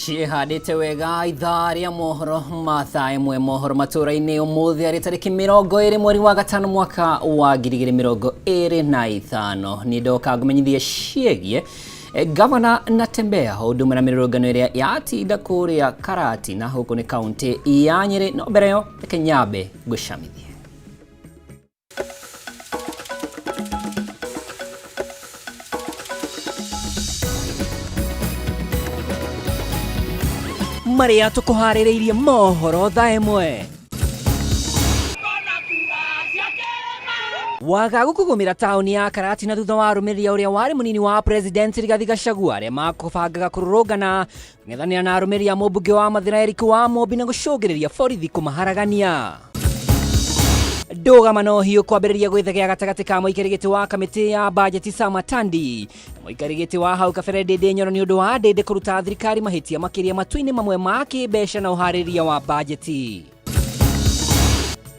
Ciĩhandĩte wega ithaa rĩa mohoro ma thaa ĩmwe, mohoro matũra-inĩ ũmũthĩ arĩ tarĩki 20 mweri wa gatano mwaka wa 2025. Niĩ ndoka ngũmenyithie ciĩgiĩ gavana Natembeya o ũndũ ũmwe na mĩrũrũngano ĩrĩa yatinda kũrĩa Karatina gũkũ nĩ kaũntĩ ya Nyĩrĩ. No mbere ĩyo reke nyambe ngũcamithie. Marĩa tũkũharĩrĩirie mohoro thaa ĩmwe. Wagagu kũgũmĩra taũni ya Karatina thutha wa arũmĩrĩri a ũrĩa warĩ mũnini wa President Rigathi Gachagua arĩa makũbangaga kũrũrũngana kũng'ethanĩra na arũmĩrĩri a mũmbunge wa Mathĩra Eric Wamũmbi na gũcũngĩrĩria borithi kũmaharagania. Ndũgama no hiũ kwambĩrĩria gwĩthegea gatagatĩ ka mũikarĩri gĩtĩ wa kamĩtĩ ya bajeti Sam Atandi na mũikarĩri gĩtĩ wa hau kabere Ndĩndĩ Nyoro nĩ ũndũ wa Ndĩndĩ kũruta thirikari mahĩtia makĩria matua-inĩ mamwe ma kĩmbeca na ũharĩrĩria wa bajeti.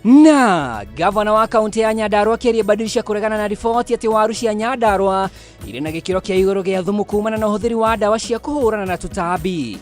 Na gavana wa kaunti ya Nyandarua akĩaria Badirisha kũregana na riboti atĩ waru cia Nyandarua irĩ na gĩkĩro kĩa igũrũ gĩa thumu kumana na ũhũthĩri wa ndawa cia kũhũrana na tũtambi.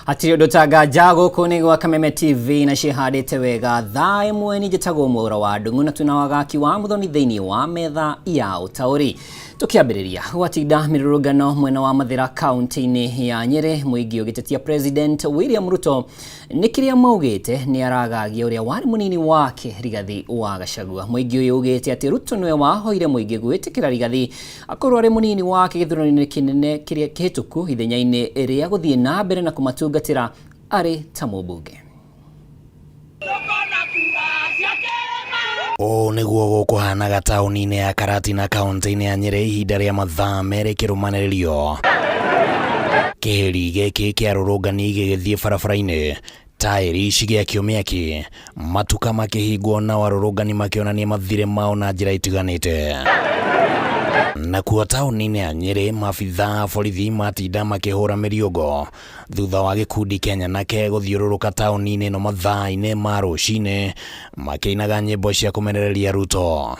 Hatirĩ ũndũ ta nganja gũkũ nĩ gwa Kameme TV na ciĩhandĩte wega thaa ĩmwe. Niĩ njĩtagwo Mwaura wa Ndung'u na twĩna wagaki wa Mũthoni thĩinĩ wa metha ya ũtaũri. Tũkĩambĩrĩria gwatinda mĩrũrũngano mwena wa Mathĩra kaunti-inĩ ya Nyĩrĩ, mũingĩ ũgĩtetia President William Ruto nĩ kĩrĩa maugĩte nĩ aragagia ũrĩa warĩ mũnini wake Rigathi wa Gachagua. Mũingĩ ũyũ ugĩte atĩ Ruto nĩwe wahoire mũingĩ gwĩtĩkĩra Rigathi akorwo arĩ mũnini wake gĩthurano-inĩ kĩnene kĩrĩa kĩhĩtũku ithenya-inĩ rĩa gũthiĩ na mbere na kũmatungatĩra arĩ ta mũmbunge. Ũũ nĩguo gũkũhanaga taũni-inĩ ya Karatina kaũntĩ-inĩ ya Nyĩrĩ ihinda rĩa mathaa merĩ kĩrũmanĩrĩrio. Kĩhĩri gĩkĩ kĩa arũrũngani gĩgĩthiĩ barabara-inĩ, taĩri cigĩakio mĩaki, matuka makĩhingwo nao arũrũngani makĩonania mathirĩ mao na njĩra itiganĩte. Nakuo taũni-inĩ ya Nyĩrĩ maabithaa a borithi matinda makĩhũra mĩriũngo Thutha wa gĩkundi kĩa nyanake gũthiũrũrũka taũni-inĩ ĩno mathaa-inĩ ma rũcinĩ makĩinaga nyĩmbo cia kũmenereria Ruto.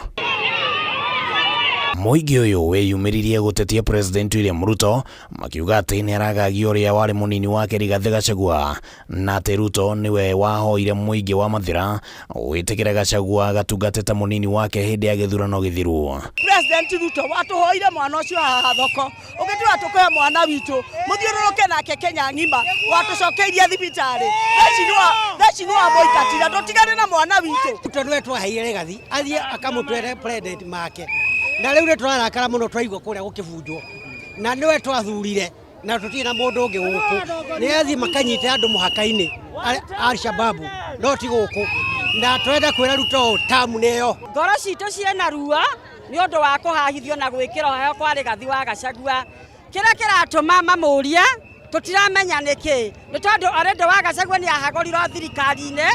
Mũingĩ ũyũ wĩyumĩririe gũtetia President William Ruto makiuga atĩ nĩ aragagia ũrĩa warĩ mũnini wake Rigathĩ Gachagua na atĩ Ruto nĩwe wahoire mũingĩ wa Mathĩra wĩtĩkĩre Gachagua agatungate ta mũnini wake hĩndĩ ya gĩthurano gĩthiru. President Ruto watũhoire mwana ũcio haha thoko ũgĩtwĩra tũkũhe mwana witũ mũthiũrũrũke nake Kenya ng'ima, watũcokeirie thibitarĩ theci nĩ wamũingatire, ndũtigane na mwana witũ. Ruto nĩwe twaheire Rigathi athiĩ akamũtwere president make, na rĩu nĩ tũrarakara mũno twaigua kũrĩa gũkĩbunjwo, na nĩwe twathurire na tũtirĩ na mũndũ ũngĩ gũkũ. Nĩ athiĩ makanyite andũ mũhaka-inĩ Alshababu, no ti gũkũ, na tũrenda kwĩra Ruto ũũ tamu nĩ ĩyo. Ngoro citũ ciĩna ruo nĩ ũndũ wa kũhahithio na gwĩkĩrwo heo kwa Rigathi wa Gachagua. Kĩrĩa kĩratũma mamũrie tũtiramenya nĩkĩ, nĩ tondũ already wa Gachagua nĩ ahagũrirwo thirikari-inĩ,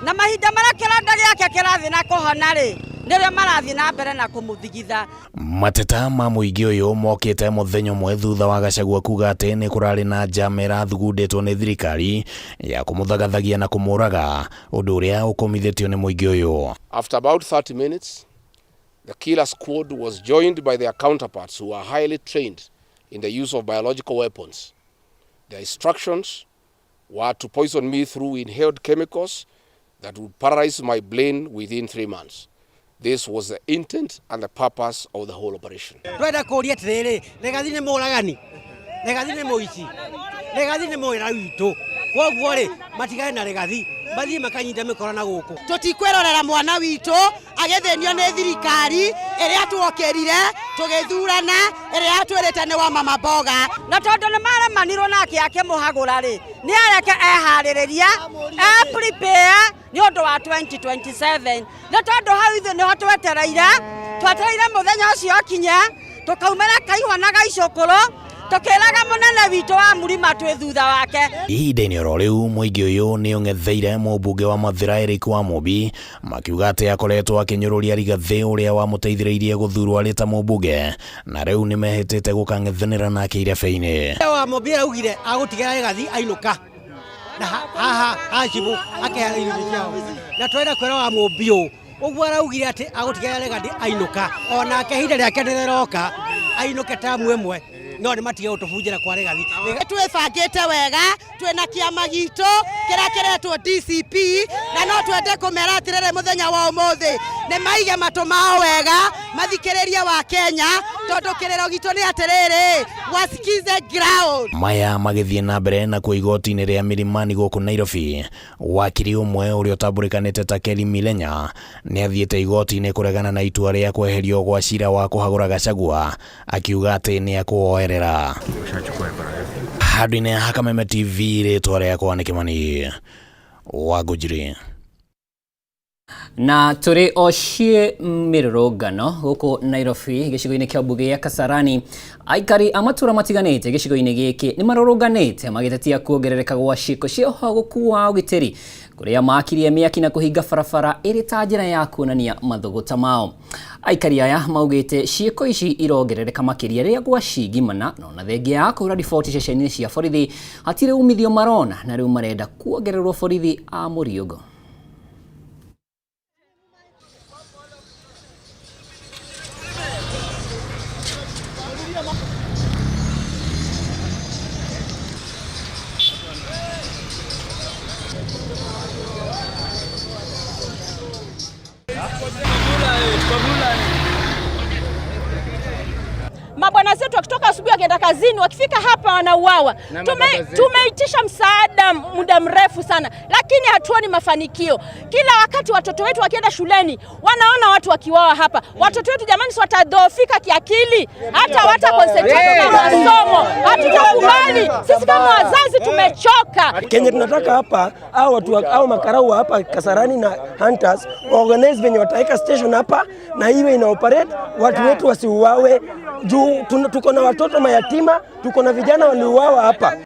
na mahinda marĩa kĩronda gĩake kĩrathiĩ na kũhona rĩ, nĩrĩo marathiĩ na mbere na kũmũthigitha. Mateta ma mũingĩ ũyũ mokĩte mũthenya ũmwe thutha wa Gachagua kuga atĩ nĩ kũrarĩ na njama ĩrathugundĩtwo nĩ thirikari ya kũmũthagathagia na kũmũraga, ũndũ ũrĩa ũkũmithĩtio nĩ mũingĩ ũyũ. After about 30 minutes, the killer squad was joined by their counterparts who are highly trained in the use of biological weapons. Their instructions were to poison me through inhaled chemicals that would paralyze my brain within 3 months. This was the intent and the purpose of the whole operation. Twenda kũria atĩrĩrĩ, Rigathi nĩ mũragani, Rigathi nĩ mũici, Rigathi nĩ mwĩra witũ. Kwoguo rĩ, matigane na Rigathi, mathiĩ makanyite mĩkora na gũkũ. Tũtikwĩrorera mwana witũ agĩthĩnio nĩ thirikari ĩrĩa tuokĩrire tũgĩthurana, ĩrĩa yatwĩrĩte nĩ wa mama mboga. Na tondũ nĩ maremanirwo nake akĩmũhagũra rĩ, nĩ areke eharĩrĩria, e prepare nĩ ũndũ wa 2027, nĩ tondũ hau ithuĩ nĩho twetereire, twetereire mũthenya ũcio ũkinye, tũkaumĩra kaihwa na gaicũkũrũ tũkĩraga mũnene witũ wa mũrima twĩ thutha wake. Ihinda-inĩ oro rĩu mũingĩ ũyũ nĩ ũng'etheire mũmbunge wa Mathĩra Eric Wamũmbi makiuga atĩ akoretwo akĩnyũrũria Rigathĩ ũrĩa wamũteithĩrĩirie gũthurwo arĩ ta mũmbunge na rĩu nĩ mehĩtĩte gũkang'ethanĩra nake irebe-inĩ. Wamũmbi araugire agũtigĩra Rigathi ainũka na haha Hashimũ akeheana irio ciao, na tũrenda kwĩra Wamũmbi ũũ. Ũguo araugire atĩ agũtigĩra Rigathi ainũka onake ihinda rĩake nĩrĩroka ainũke tamu ĩmwe no nĩ matige gũtũbunjĩra kwa Rigathi. Twĩbangĩte wega twĩna kĩama gitũ kĩrĩa kĩretwo DCP na no twende kũmera atĩrĩrĩ mũthenya wa ũmũthĩ nĩ maige matũ mao wega mathikĩrĩrie wa Kenya tondũ kĩrĩro gitũ nĩ atĩrĩrĩ wasikize ground. Maya magĩthiĩ na mbere na kuo igoti-inĩ rĩa Milimani gũkũ Nairobi, wakiri ũmwe ũrĩa ũtambũrĩkanĩte ta Kelly Milenya nĩ athiĩte igoti-inĩ kũregana na itua rĩa kweherio gwa cira wa kũhagũra Gachagua akiuga atĩ nĩ ekũwoerera. Handũ-inĩ ha Kameme TV rĩtwa rĩakwa nĩ Kĩmani wa Ngũnjiri. Na tũrĩ o ciĩ mĩrũrũngano gũkũ Nairobi gĩcigo-inĩ kĩa mbunge ya Kasarani, aikari a matũra matiganĩte gĩcigo-inĩ gĩkĩ nĩ marũrũnganĩte magĩtetia kuongerereka gwa ciĩko cia ũhagũku wa ũgitĩri kũrĩa makirie mĩaki na kũhinga barabara ĩrĩ ta njĩra ya kuonania mathũgũta mao. Aikari aya maugĩte ciĩko ici irongerereka makĩria rĩrĩa gwacingimana na ona thengia ya kũhũra riboti ceceni-inĩ cia borithi hatirĩ umithio marona na rĩu marenda kuongererwo borithi a mũriũngo. Mabwana zetu wakitoka asubuhi wakienda kazini, wakifika hapa wanauawa. Tumeitisha msaada muda mrefu sana, lakini hatuoni mafanikio. Kila wakati watoto wetu wakienda shuleni wanaona watu wakiwawa hapa. Watoto wetu jamani, si watadhoofika kiakili, hata wata concentrate na masomo. Hatutakubali sisi kama wazazi, tumechoka. Kenya tunataka hapa au watu au makarau hapa Kasarani na Hunters organize venye wataweka station hapa na iwe ina operate, watu wetu wasiuawe juu tuko na watoto mayatima, tuko na vijana waliuawa hapa.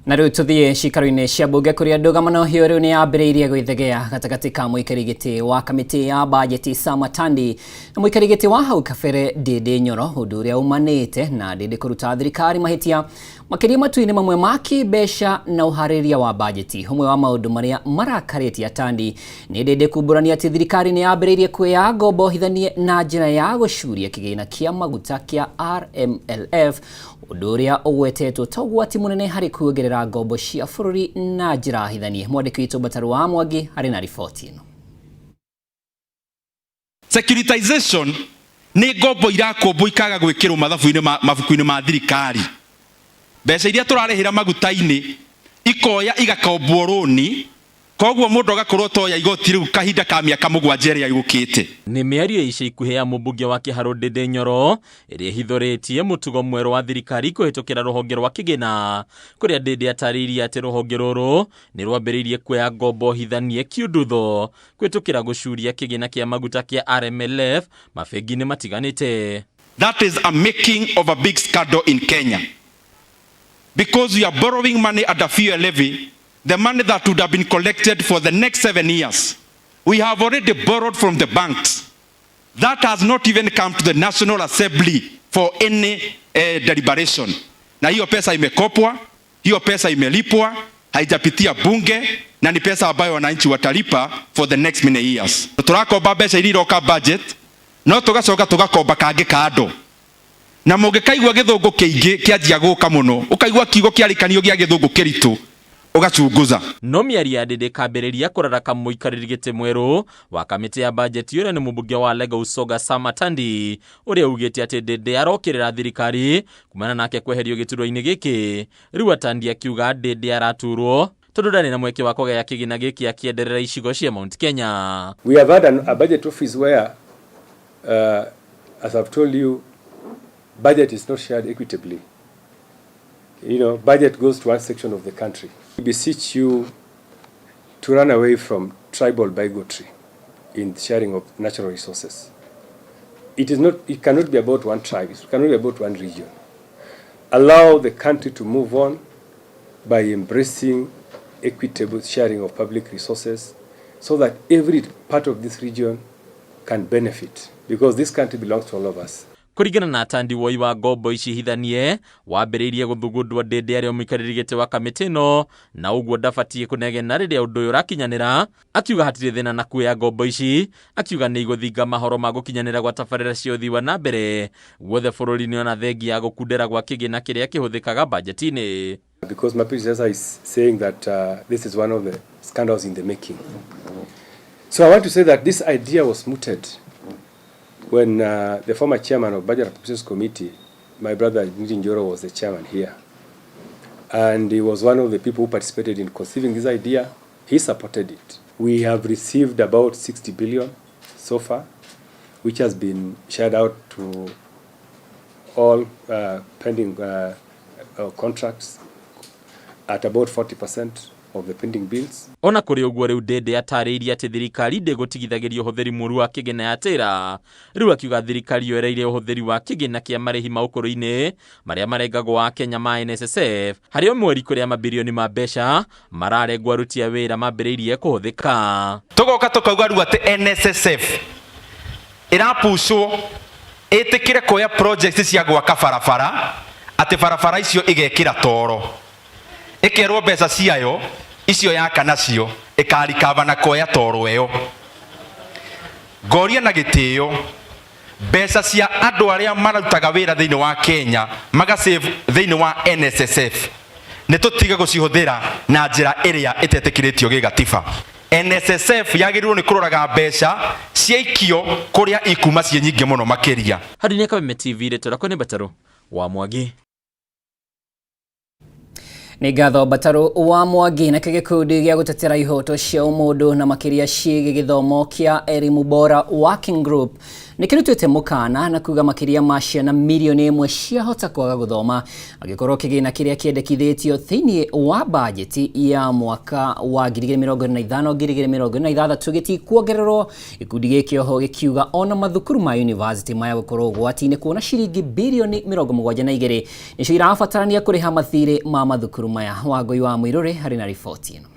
Na rĩu tũthiĩ cikaro-inĩ cia mbunge kũrĩa ndũgamano hiyo rĩu nĩ yambĩrĩirie gwĩthegea gatagatĩ ka mũikari gĩtĩ wa kamĩtĩ ya bajeti Sam Atandi na mũikari gĩtĩ wa hau kabere Ndindi Nyoro, ũndũ ũrĩa umanĩte na Ndindi kũruta thirikari mahĩtia makĩria matua-inĩ mamwe ma kĩmbeca na ũharĩrĩria wa bajeti. Ũmwe wa maũndũ marĩa marakarĩtie Atandi nĩ Ndindi kumbũrania atĩ thirikari nĩ yambĩrĩirie kuoya ngombo hithanie na njĩra ya gũcuria kĩgĩna kĩa maguta kĩa RMLF, ũndũ ũrĩa ũgwetetwo ta ũgwati mũnene harĩ kuongerera ngombo cia bũrũri na njĩra hithanie. Mwandĩki witũ Mbataru wa Mwangi arĩ na riboti ĩno. Securitization nĩ ngombo irakombwo ikaga gwĩkĩrwo mathabu-inĩ mabuku-inĩ ma thirikari. Mbeca iria tũrarĩhĩra maguta-inĩ ikoya igakombwo rũni, koguo mũndũ agakorwo toya igoti rĩu kahinda ka mĩaka mũgwanja ĩrĩa yũkĩte. Nĩ mĩario ya ica ikuhĩ ya mũmbunge wa Kĩharũ Ndindi Nyoro ĩrĩa ĩhithũrĩtie mũtugo mwerũ wa thirikari kũhĩtũkĩra rũhonge rwa kĩgĩna, kũrĩa Ndindi atarĩirie atĩ rũhonge rũrũ nĩ rwambĩrĩirie kuoya ngombo hithanie kiundutho kũhĩtũkĩra gũcuria kĩgĩna kĩa maguta kĩa RMLF mabengi-inĩ matiganĩte. That is a making of a big scandal in Kenya. Because we are borrowing money at a fuel levy, the money that would have been collected for the next 7 years, we have already borrowed from the banks. That has not even come to the National Assembly for any deliberation. Na hiyo pesa imekopwa, hiyo pesa imelipwa, haijapitia bunge, na ni pesa ambayo wananchi watalipa for the next many years. Turakomba mbeca iria iroka budget, no tugacoka tugakomba kangĩ kando. Na mũngĩkaigua gĩthũngũ kĩingĩ kĩanjia gũka mũno, ũkaigua kiugo kĩarĩkanio gĩa gĩthũngũ kĩritũ, ũgachunguza. No mĩario ya Ndindi ĩkambĩrĩria kũraraka mũikarĩri gĩtĩ mwerũ wa kamĩtĩ ya bajeti ũrĩa nĩ mũmbunge wa Lega Usoga Sam Atandi, ũrĩa ugĩte atĩ Ndindi arokĩrĩra thirikari kumana nake kweherio gĩturwa-inĩ gĩkĩ. Rĩu Atandi akiuga Ndindi araturwo tondũ ndarĩ na mweke wa kũgaya kĩgĩna gĩkĩ akĩenderera icigo cia Mount Kenya. We have had a budget office where, as I've told you, budget is not shared equitably. You know, budget goes to one section of the country. We beseech you to run away from tribal bigotry in sharing of natural resources. It is not, it cannot be about one tribe, it cannot be about one region. Allow the country to move on by embracing equitable sharing of public resources so that every part of this region can benefit, because this country belongs to all of us. Kũringana na Atandi, woi wa ngombo ici hithanie wambĩrĩirie gũthugundwo Ndĩndĩ arĩ o mũikarĩri gĩtĩ wa kamĩtĩ ĩno, na ũguo ndabatiĩ kũnegena rĩrĩa ũndũ ũyũ ũrakinyanĩra. Akiuga hatirĩ thĩna na kuoya ngombo ici, akiuga nĩ igũthinga mahoro ma gũkinyanĩra gwa tabarĩra cia ũthii wa na mbere guothe bũrũri-inĩ, ona thengia ya gũkundera gwa kĩgĩna kĩrĩa kĩhũthĩkaga bajeti-inĩ. Because my predecessor is saying that this is one of the scandals in the making. So I want to say that this idea was mooted when the former chairman of Budget Appropriations Committee, my brother Ndindi Nyoro, was the chairman here. And he was one of the people who participated in conceiving this idea. He supported it. We have received about 60 billion so far, which has been shared out to all pending contracts at about 40% of the pending bills. Ona kũrĩ ũguo, rĩu Ndĩndĩ atarĩirie atĩ thirikari ndĩgũtigithagĩria ũhũthĩri mũru wa kĩgĩna ya tĩra. Rĩu akiuga thirikari yoereire ũhũthĩri wa kĩgĩna kĩa marĩhi ma ũkũrũ-inĩ marĩa marengagwo wa Kenya ma NSSF harĩ o mweri, kũrĩa mabirioni ma mbeca mararengwo aruti a wĩra mambĩrĩirie kũhũthĩka. Tũgoka tũkauga rĩu atĩ NSSF ĩrapucwo ĩtĩkĩre kuoya projects cia gwaka barabara, atĩ barabara icio igekĩra toro, ĩkerwo mbeca ciayo icio yaka nacio ĩkarikaba na kuoya toro ĩyo. Ngoria na gĩtĩo, mbeca cia andũ arĩa marutaga wĩra thĩinĩ wa Kenya magasave thĩinĩ wa NSSF, nĩ tũtige gũcihũthĩra na njĩra ĩrĩa ĩtetĩkĩrĩtio gĩgatiba. NSSF yagĩrĩirwo nĩ kũroraga mbeca ciaikio kũrĩa ikuma ciĩ nyingĩ mũno makĩria. Harĩ nĩ Kameme TV, rĩtwa rĩakwa nĩ Mbatarũ wa Mwangi. Nĩ ngatho, Mbatarũ wa Mwangi. Nakĩo gĩkundi gĩa gũtetera ihoto cia ũmũndũ na makĩria ciĩgiĩ gĩthomo kĩa Elimu Bora Working Group nĩ kĩrutĩte mũkana na kuga makĩria ma ciana 1 mirioni ciahota kwaga gũthoma angĩkorwo kĩgĩna kĩrĩa kĩendekithĩtio thĩinĩ wa bajeti ya mwaka wa 2025 2026 gĩtikuongererwo. Gĩkundi gĩkĩ oho gĩkiuga ona mathukuru ma university maya gũkorwo ũgwati-inĩ, kuona ciringi birioni 72 nĩcio irabatarania kũrĩha mathirĩ ma mathukuru maya. Wangũi wa Mũirũrĩ harĩ na riboti ĩno.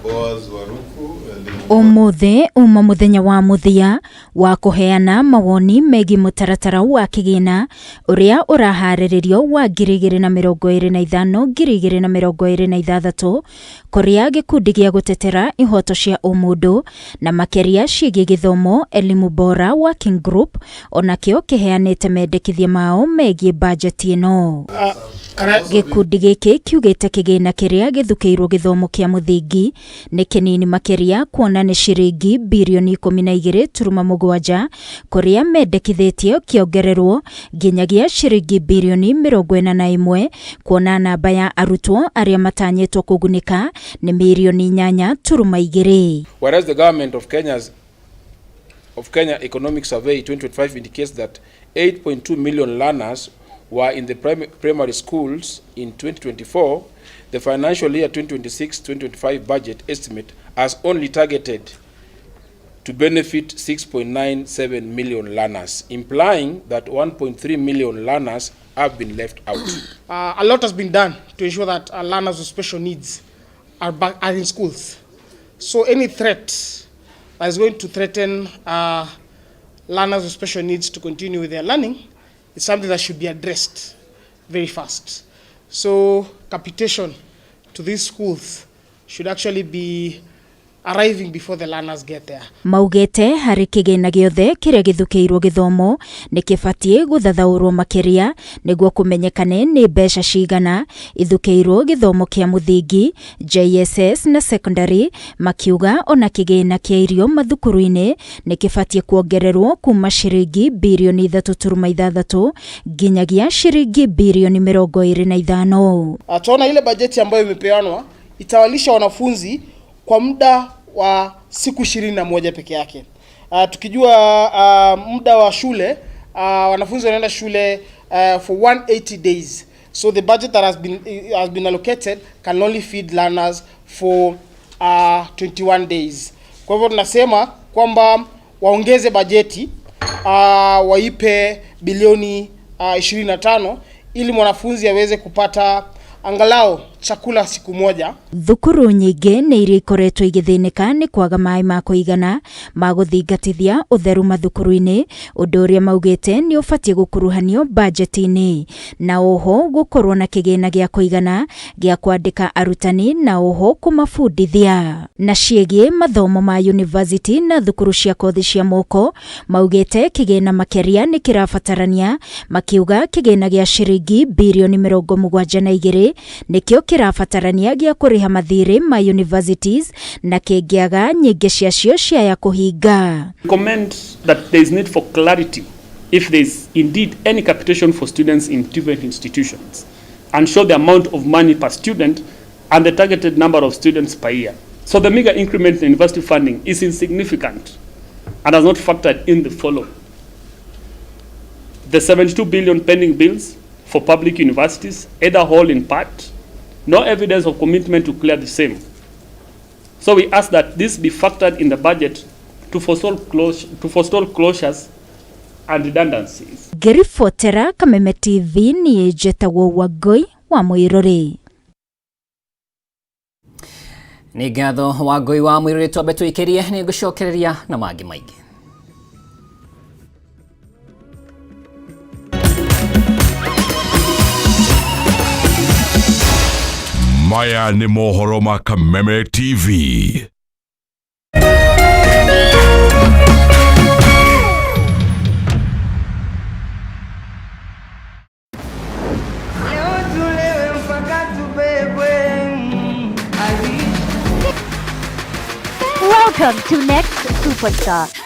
Boaz Waruku, elimu. Ũmũthĩ uma mũthenya wa mũthia wa kũheana mawoni megiĩ mũtaratara wa kĩgĩna ũrĩa ũraharĩrĩrio wa 2025 2026, kũrĩa gĩkundi gĩa gũtetera ihoto cia ũmũndũ na makĩria ciĩgiĩ gĩthomo Elimu Bora Working Group onakĩo kĩheanĩte mendekithia mao megiĩ bajeti ĩno. Gĩkundi gĩkĩ kiugĩte kĩgĩna kĩrĩa gĩthukĩirwo gĩthomo kĩa mũthingi nĩ kĩnini makĩria, kuona nĩ ciringi birioni 12.7, kũrĩa mendekithĩtie kĩongererwo nginyagia ciringi birioni 41, kuona namba ya arutwo arĩa matanyĩtwo kũgunĩka nĩ mirioni 8.2. Whereas the government of Kenya Economic Survey 2025 indicates that 8.2 million learners were in the primary schools in 2024, the financial year 2026-2025 budget estimate has only targeted to benefit 6.97 million learners, implying that 1.3 million learners have been left out. A lot has been done to ensure that learners with special needs are in schools. So any threat that is going to threaten learners with special needs to continue with their learning is something that should be addressed very fast. So capitation to these schools should actually be arriving before the learners get there. Maugĩte harĩ kĩgĩna gĩothe kĩrĩa gĩthukĩirwo gĩthomo nĩ kĩbatiĩ gũthathaũrwo makĩria nĩguo kũmenyekane nĩ mbeca cigana ithukĩirwo gĩthomo kĩa mũthingi, JSS na secondary. Makiuga ona kĩgĩna kĩa irio mathukuru-inĩ nĩ kĩbatiĩ kuongererwo kuma ciringi birioni 3.6 nginyagia ciringi birioni 25. Tunaona ile bajeti ambayo imepeanwa itawalisha wanafunzi kwa muda wa siku 21 peke yake. Tukijua muda wa shule, wanafunzi wanaenda shule for 180 days. So the budget that has been allocated can only feed learners for 21 days. Kwa hivyo tunasema kwamba waongeze bajeti, waipe bilioni 25 ili mwanafunzi aweze kupata angalau chakula. chakula siku moja. Thukuru nyingĩ nĩ iria ikoretwo igĩthĩnĩka nĩ kwaga maĩ ma kũigana ma gũthingatithia ũtheru mathukuru-inĩ, ũndũ ũrĩa maugĩte nĩ ũbatiĩ gũkuruhanio bajeti-inĩ, na oho gũkorwo na kĩgĩna gĩa kũigana gĩa kwandĩka arutani na oho kũmabundithia. Na ciĩgiĩ mathomo ma university na thukuru cia kothi cia moko, maugĩte kĩgĩna makĩria nĩ kĩrabatarania, makiuga kĩgĩna gĩa ciringi birioni 72 nĩkĩo kĩrabatarania gĩa kũrĩha mathirĩ ma universities na kĩngĩaga nyingĩ ciacio ciaya kũhinga. Recommend that there is need for clarity if there is indeed any capitation for students in different institutions, and show the amount of money per student and the targeted number of students per year. So the meager increment in university funding is insignificant and has not factored in the following: the 72 billion pending bills for public universities, either whole in part, no evidence of commitment to clear the same. So we ask that this be factored in the budget to forestall closures and redundancies. Ngĩribotera Kameme TV niĩ njĩtagwo Wangũi wa Mũirũrĩ. Nĩ ngatho Wangũi wa Mũirũrĩ, twambe tũikĩrie nĩ ngũcokereria na mangĩ maingĩ. Maya nĩ mohoro ma Kameme TV. Welcome to Next Superstar.